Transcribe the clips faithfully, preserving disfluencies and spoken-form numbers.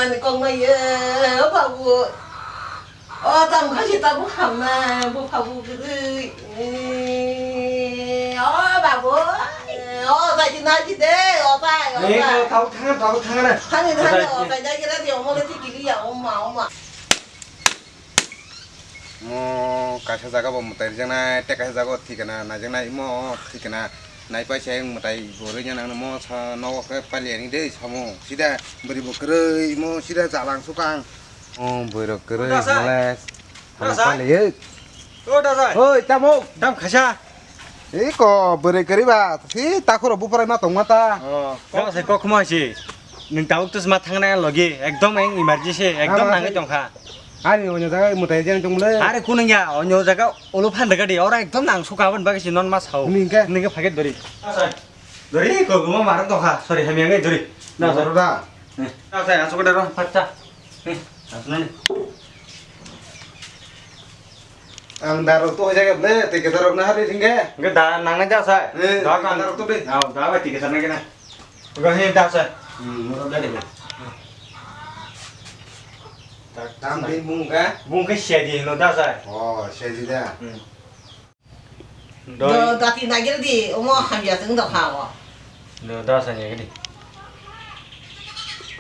Ani kok mai ye, o babu. O tam khaji tabuk hamna, bupha bu gwi. Eh, o babu. Eh, o tai di na di de, o tai, o Ei, tai. Tau thang, tau thang na. Thani, thani, o tai. O tai dai kira di, o mo le ti kiri ya, o ma, o ma. Mo kaisa jaga bo mwtai rijaknai, tei kaisa jaga o thikana naijaknai, imo thikana naipai se mwtai bo rwina nangno mo sa nogo khe pailiyani de samo sida bwrwi bo kwrwi imo sida jalang sukang. O bwrwi rok kwrwi Dasa. Mole Dasa. Pailiyo. O dasa. Oi tamo. Dam khaisa. Iko bwrwi kwrwi ba si takhoro buphrai ma tongma ta. O dasa kok khma si. Nwng tabuk tus ma thangnai logi ekdom eng emergency ekdom nangwi tongkha. Ani onyo jaga mwtai jang tongmole. Are kunung ya, onyo jaga olo phan daga di, ora ekdom nang suka ban bagasi non ma sao. Ningke? Ningke paket dori. Dori ko guma marang tongkha, sorry, hemi angai dori. Na, sorry. Da. Na, sorry, asuk daro, patta. Asuk nani. Ang darok to hoja ble, te ke darok na hari ringke. Nge da nang na ja sai. Da kan. Darok to be. Da ba te ke darok na kena. Ga he da sai. Hmm, mura da de. Tam din bung ka? Bung ke sia di no da sai. Oh, sia di da. Hmm. Do dati nagir di, omo hamya teng do ha o. Do da sai nagir di.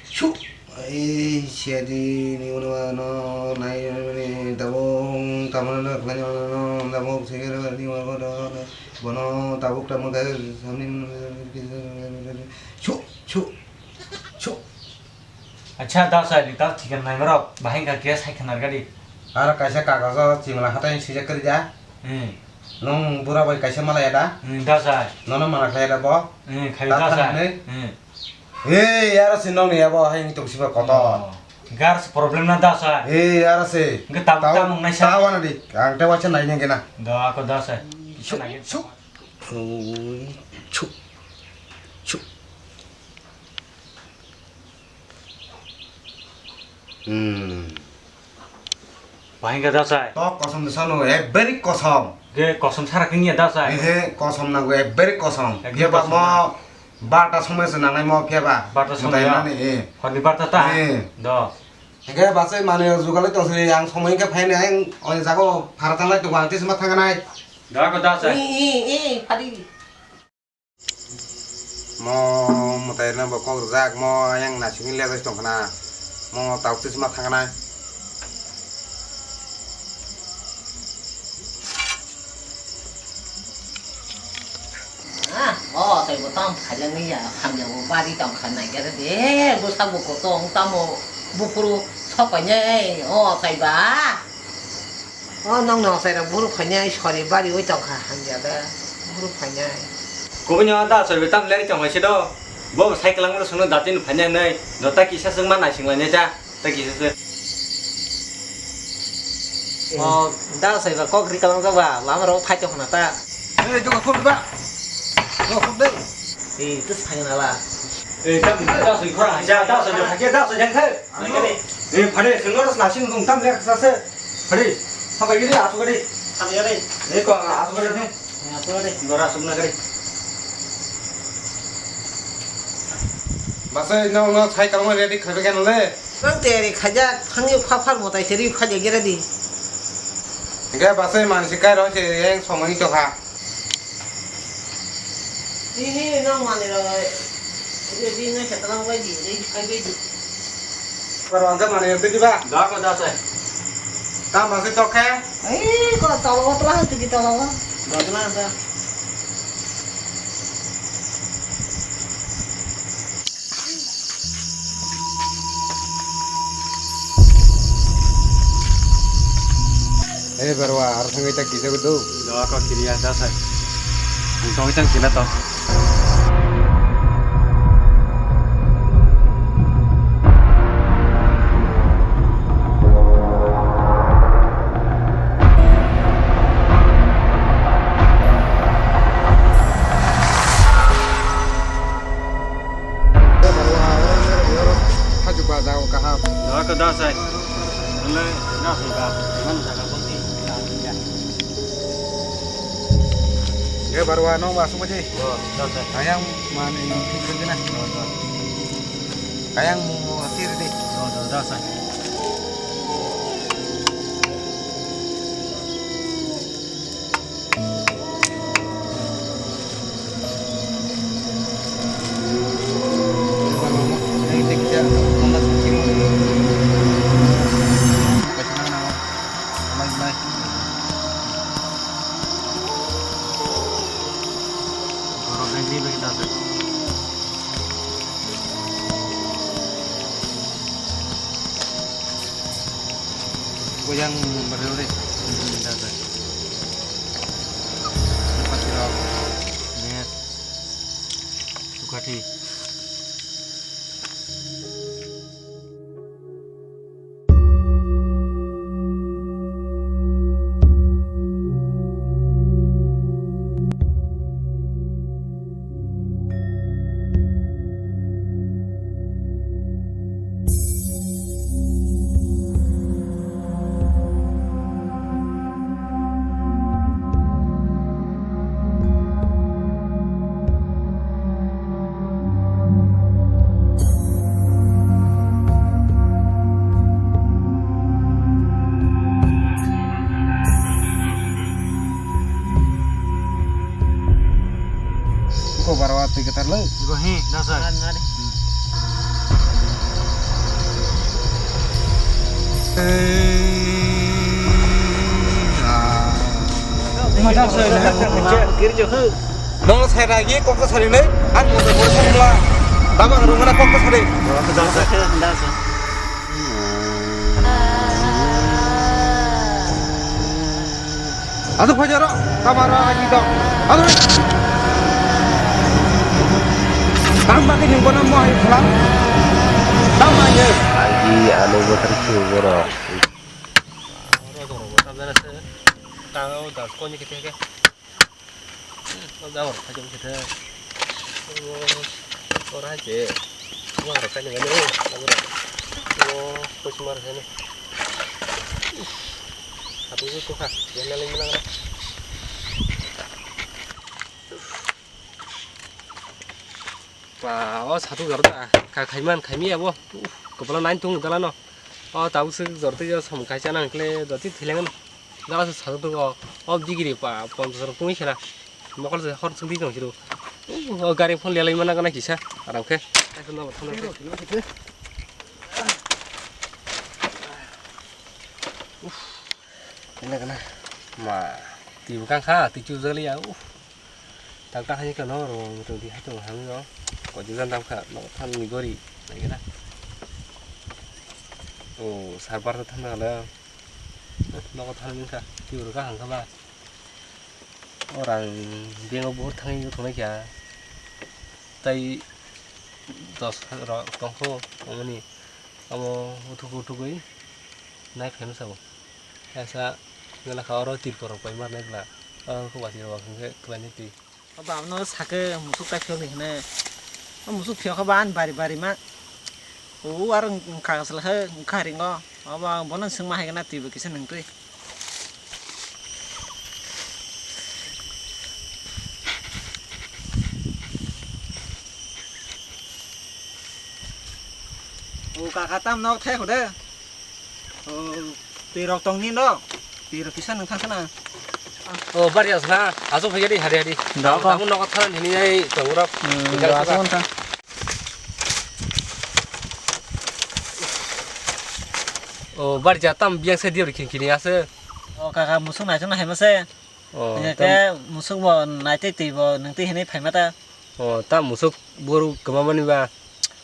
Su. Ai, sia di ni uno no nai ni tabung tamana na khlai no no tabung segera di wa ko do bono tabuk tamuk ga samni. Chu, chu, chu. Acha, da sai, ni ta chicken nai maro, bahai ka kya sai khanar gadi. Aro kaisa kagojo chimla hatai sijak kari da. Hmm. Nung bura bai kaisa malaya da. Hmm, da sai. Nono mana khlai da bo. Hmm, khai da sai. Hmm. Ei, aro si nong ni abo hai ni tong siba koto. Oh. Gas problem na da sai. Ei, aro si. Nge tam tam nai sai. Tawana di. Ang te wacha nai nge na. Da ko da sai. Chu, chu. Ui, chu. Chu. Hmm. Bahai ka da sai. Tok kosom de sano, eh, very kosom. Ge kosom sara kini da sai. Eh, kosom na go, eh, very kosom. Ekdom kosom. Ye ba mo barta somoi se nangnai mo phiya ba. Barta somoi ya. Mutai nani, eh. Honi barta ta. Eh. Do. Hingke bachai manwi jugalai tong sini ang somoi hingke phainai ang oni jago phara tanglai tongo ang tisima thangnai. Da ko da sai. I, i, i, phadi. Mo mutai no bo kok rijak mo yang nasing le tong khna. Mo tau tisima thangnai. Ah, o, tei bo tamo phailangni ya, hamya bo bari tong kha nai khe de, bo sabo ko tong tamo buphuru sok painai, o, tei ba. O, nong nong tei rok buphuru phainai, sori bari oi tong kha hamya de, buphuru phainai. Kubui no da sori tam leri tong hai se do, bo cycle ang sunu datin phainai nai, dota kisa sung ma nai sing lai nai ta. Tei kisa se. O, da sai ba kok ri kalang jak ba, lama rok phai tong khna ta. Ei, duka khum ba. Duka khum dei. Ei, tus phai na la. Ei, da, da sai khora, ja, da sai, da sai, da sai, jang khai. Ei, phare, sengor nasing dong tam le sa se. Phare, ha ba giri, asu gari. Sa gari. Ei, ko, asu gari ne. Dora sukna gari. Basai, no, no, sai kalma ready khabe kan le. Nang teri khaja, hangi phafar motai seri khaja gere di. Ge basai mansi kai ro se yang somani to kha. Ini nang mani ro. Ini, ini khetang bai di, ini kai bai di. Koro angka mane yang tadi ba? Da ko da sai. Tam masih tok khe? Ai ko tolo tolo tigi tolo. Da ko na da. Eh barwa, harus ngai tak kisa kudu. Da ko kiriya da sai. Ang tong itang kina to. Hajuba jaga kaham. Jaga ke dasai. Nang le dasai ba. Mana jaga bangti. Ye barwa nong ba subaji. Oh, dasai. Ayang mani. Oh, dasai. Kayang mo tir di. Goyang berlore. Dada. Empat kilo. Net. Sukati. Ko barwa twi kwthar le. Go he, da sir. Mata sir. Kiri jo. Nono sai ragi kok to sari le. Ang mo to mo samla. Dama rungana kok to sari. Da sir. Da sir. Ado phajaro, kamaro agi dok. Ado. Tang bagi nung kono mo ayo khala. Tang ayo. Agi alo bothar khe borok. Oro doro bothar jana se. Tang o das koni kete ke. Jawar khaijak khe the. Oro hai se. Jawar khaina gani. Abo da. O kochmar khaina. Satu itu tuh kah. Yang lain mana? Ba, o satu jor da. Ka khaiman khaimi abo. Uf, kepala nine tung dalano. O tabuk se jor tei jor sam kaisa nang kle jor tei thilengan. Dala se satu tung o. O bigiri pa ponchas rok tungwi khela. Mokol se hor chwngdi tong siru. Uf, o gari phone lelai mana gana kisa. Aram khe. Kaisa no thang khe. Uf. Kena kena. Ma, twi bwkang kha, twi chujak liya. Uf. Tak tak hai khe no ro, mutung di hai tong hang no. Ko di jan dam kha, no than ni gori. Nai kena. O, sarbar ta than na le. No ko than ni kha, twi bwkang hang kha ba. Orang bengo buhur thangwi thongnai kha. Tai dos rok tongkho, omoni. Amo uthuk uthugwi nai phaima sabo. Kaisa ngelakha oro tirko rok pai mar nai bwla. Oro khe wati rok hwnkhe kwlai nai twi. Oba abono sakhe musuk tai phiyok ni hwnwi. O musuk phiyok khe ba ani bari bari ma. O aro wngkha swlai khe wngkha ringo. Oba bono swngma hai khe na twi bo kisa nwng twi. O kaka tam nok thai kho de. O twi rok tong ni no. Twi rok kisa nwng thang khana. O bari as na. Aso phai di hari hari. Da ko. Tamu nok thang ni ai tong rok. Hmm, da ko ta. O bari ja tam biang se diyor khin khin ase. O kaka musuk nai chong hai ma se. O, hingke tam- musuk bo nai tei twi bo nwng twi hinui phaima ta. O, ta musuk boru kwmamani ba?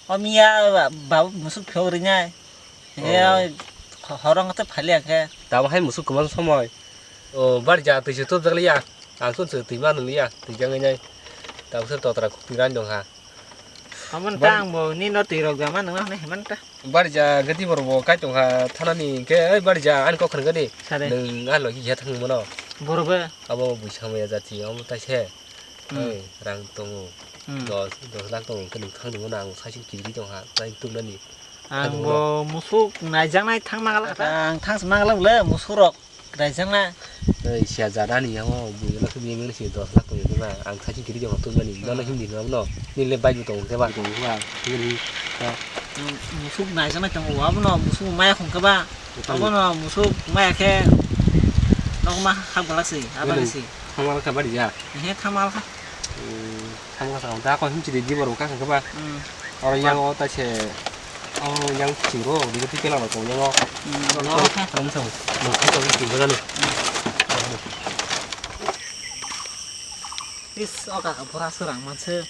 O miya ba-, babu musuk phiyok rinai. Hingke o, o ho-, horong te phali hingke. Tamo hai musuk kwmam somoi. O, barja twi se tubjak liya. Ang sun se twi ma nung liya. Twi jang nai. Tamo se totra khuk twi ran dong ha. Omo ta ang bo nini no twi rok jama nung nai himanta. Barja gati borok bo kai tongkha thanani hingke, "Oi barja, ani kok khwrwngkha di." Sare. Nwng ani logi ya thangmano. Borok be. Abo buisang maya jati, omo taise. Hmm. Oi, rang tongo. Hmm. Dos, dos lakh tongo, hingke nwng thang nungmano ang saichung kiri tongkha, tai tumnani. Ang bo musuk naijaknai thang mangala. Ang thang se mangala bole, musuk rok. Raijak na. Ei, siya jada ni yango, bui no khe bini mani si dos lakh tong ma. Ang thaiching kiri jong tong mani. Jono himdi no no. Nile bike bo tong khe ba. Tong khe ba. Nile. Musuk naijaknai tongo, abono musuk maya khungkha ba. Abono musuk maya khe nokma hak balak se, abani se. Thamal kha bari ya. He thamal kha. Thamal kha da ko himchi de dibor ka kha ba. Oro yang o ta se. Ang yang chiro di ti kela ko yang o. Oro no kha. Ang sa. Mo kha to ti ba no. Is o kaka bura swrang manse.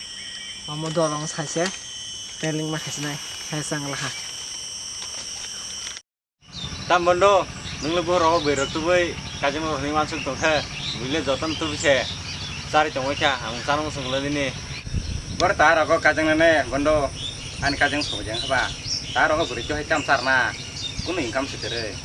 Omo dolong saise. Teling ma khasinai. Hai sang laha. Tam bondo, nunglo bo rogo berok tubui kajang rok ni wansuk tongkhe. Buile joton tubui se. Chari tongwi kha, ang chano sunglo nini. Bor ta rogo kajang nane bondo. Ani kajang sojang ba. Ta rogo buri to hai tam sarna. Kunu income se tere.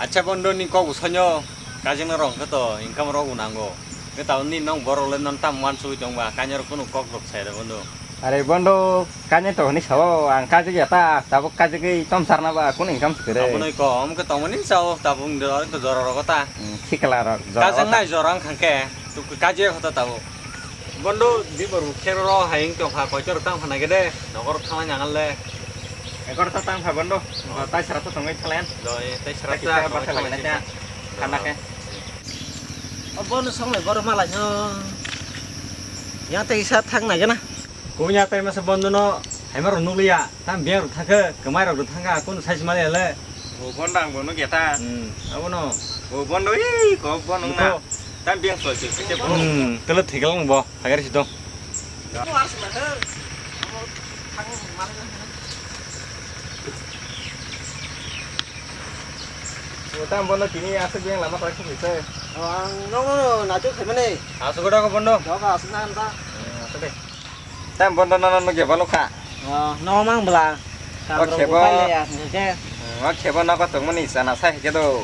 Acha bondo ni kok usonyo. Kajang rok khe to income rok bo nango. Khe tabuk ni nong borok le non tam wansugwi tong ba, kanya rok kunu kok rok sai rok bondo. Are bondo, kanya to hwnwi sao, ang kajagya ta, tabuk kajagwi tom sarna ba, kunu income se kwrwi. Aboni kom khe tongmani sao, tabuk ni rok to jora rok ta. Hmm, sikla rok, jora rok ta. Kajang nai jora wng kha khe, tu kajagya kho ta tabuk. Bondo, di boru khe rok hai wng tong kha, koi chor tang phana khe de, nokor thangna nang le. Ekorta tang pha bondo. Tai sara to tongwi thalen. Doi, tai sara ta kisa tongwi basa thalen laina ta. Khana khe. O bono song lai boro malai no. Yang tai sa thang nai gana. Kunya tai masa bondo no. Hai maro nukliya. Tam biang ru thangkhe, kwmai rok ru thangkha, kun sai sima le le. O bondo ang bono geta. Hmm, abono. O bondo i ko bono na. Tam biang so so se bo. Hmm, tele thekel bo. Hagar si to. Tam bono tini aswk yang lama try khum se. Ang no no no na chu khemane. Aswk da ko bondo. Doka aswk na ta. Aswk de. Tam bondo no no ge balo kha. No mang bla. Oke bo. Oke bo no ko tongmani sana sai ke do.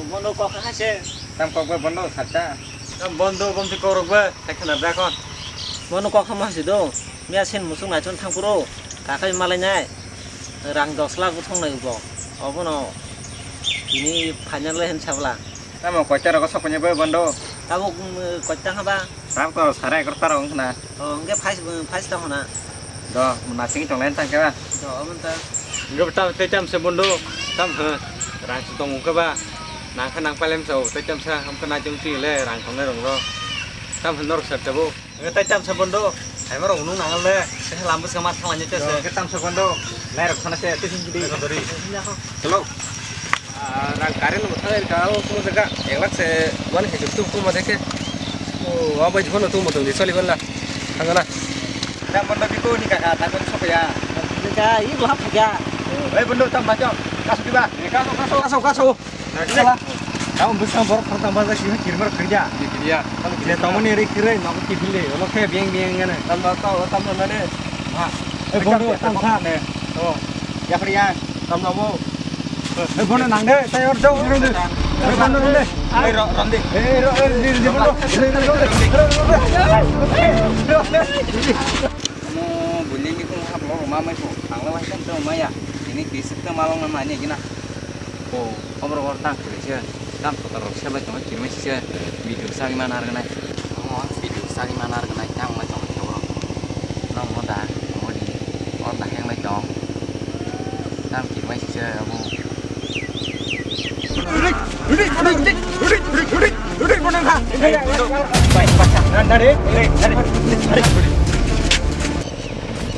Bondo kok kha se. Tam kok bo bondo sakta. Tam bondo bom ti korok bo. Tekhna da kon. Bondo kok kha ma si do. Miya sen musuk naichon thangphuru, kakai malainai, rang dos lakh bo thongnai bo. Obono tini final le hen sabla. Tamo koita rogo sokoni bai bondo. Tabuk, um, koita haba. Ram ko sara ekor taro wngkhna. O, hwnkhe phais, phais tong hona. Do, nasing tong len tang keba. Do, omonta. Hwnkhe tam, tei tam se bondo. Tam ha. Rang se tong keba. Nang kha nang palem sa, tei tam sa, ham kha na jong ti le, rang tongnai rong ro. Tam ha norok sar tabo. Nge tai tamsa bondo. Hai maro unung nangal le. Tei lam bwskango ma thanglaini tei se. Ke tamsa bondo. Lai rok khana se tei sing di. Hello. Ah, nang current bo thang ka, o kuno jaga. Ek lakh se one hai tum tum ma dekhe. O, abai jibon tum tum di soli bala. Thangana. Tam bondo biko ni kaka, ta kon sokya. Ka, i bo hap kya. Oi bondo tam bacho. Kaso diba. Kaso, kaso. Kaso, kaso. Sala. Tamo bwskango borok khoroktham bajak simi kirmar khirja. Kirja. Tamo kile tamo ni ri kirre nogo kibile. Olo khe beng beng ngene. Tamo to, tamo nane. Ha. E bondo tamo kha. Oh. Yapri ya. Tamo mo. E bondo nang de, tai or jao. E bondo nang de. Ai ro, ron de. E ro, e di di bondo. Mo buli mi kung hap lo ma mai ko. Ang lo wai kan to maya. Ini bisik to malong na mani gina. O, oborok oro tang khlaisa, tang photo rok sebai tongo, kirmai sisa video sagwi mana rwnai. Omo video sagwi mana rwnai, tang wngmai tongo khe borok. Nokno da, omo di, oro da henglai tong. Tang kirmai sisa abo.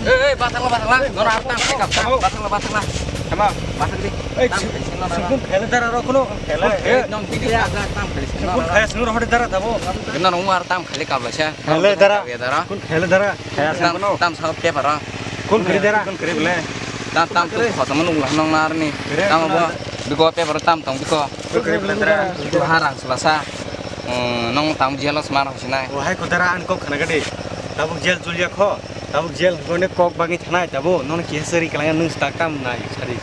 Ei, ei, bathangla, bathangla. Nono ar tang khlai kap, bathangla, bathangla. Tamo, bathang di. Ei, tang khlai sino na. Sukun khele dara ro kuno. Khele. Ei, nong bidi kap, tang khlai sino na. Sukun khele sino ro hode dara tamo. Gena nong ar tang khlai kap la sa. Khele dara. Khele dara. Sukun khele dara. Khele sa kuno. Tam sa paper ro. Kun khele dara. Kun khele bole. Tam, tam tu khosa manung la nong nar ni. Tam bo. Biko paper tam tong biko. Kun khele bole dara. Harang sula sa. Nong tam jealous mar hosinai. O hai ko dara an kok khana gade. Tabuk jail julia kho. Tabuk jail gone kok bagwi thanai tabo, nono kisa sari kalanga nwng stak tam nai sari.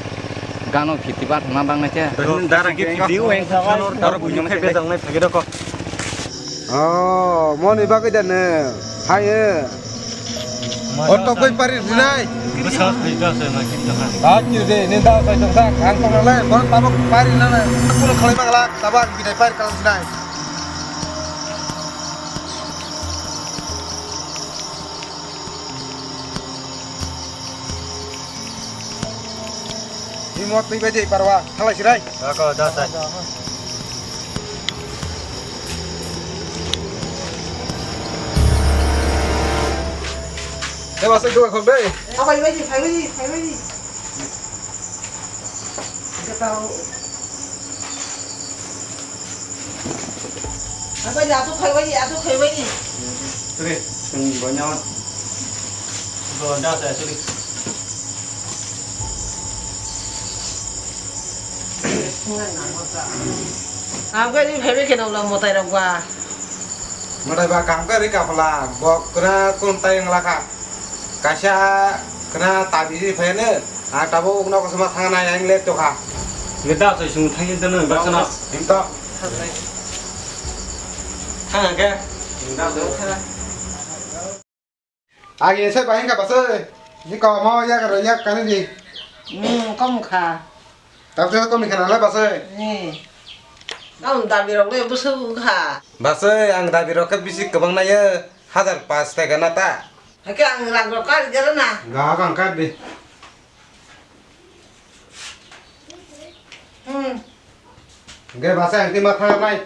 Gano fifty bar thangna bang nai khe. Dara ke video eng khano dara bunyong khe bejal nai phage doko. Oh, moni bagwi da nw. Hai e. Oto koi pari dinai. Bwsa thai da se na kit da. Ba kir de, ne da sai tong sak, ang tong le, bon tabuk pari na na. Kulo khalai manglak, tabuk bidai pari kalang dinai. Ni mo twi bai de parwa, thalai sirai. Ako, da, da. Te ba sai duka khol dei. Phai bai di, phai bai di, phai bai di. Gatao. Phai bai di, atu phai bai di, atu phai bai di. Suri, sung banyak. Go, da, da, suri. Ang khe ri phaibai khe nokla mwtai rok ba. Mwtai ba kaham khe ri kapla, bok kwna kun tai wng lakha. Kaisa kwna tabi ri phai no, ang tabuk nok sima thang nai ang le tokha. Nge da soi sung thang yin tano baksa na. Him to. Thang ke. Agi se bahing ka basa. Ni ka ma ya ka ya ka ni di. Hmm, kom kha. Tabuk se kom ni khana la basa. Ni. Kam dabi rok le busu kha. Basa ang dabi rok khe bisi kwbang na ya. Hazar pas taka na ta. Hake ang rang rok kar gera na. Ga kang kar di. Hmm. Ge basa ang ti ma thang nai.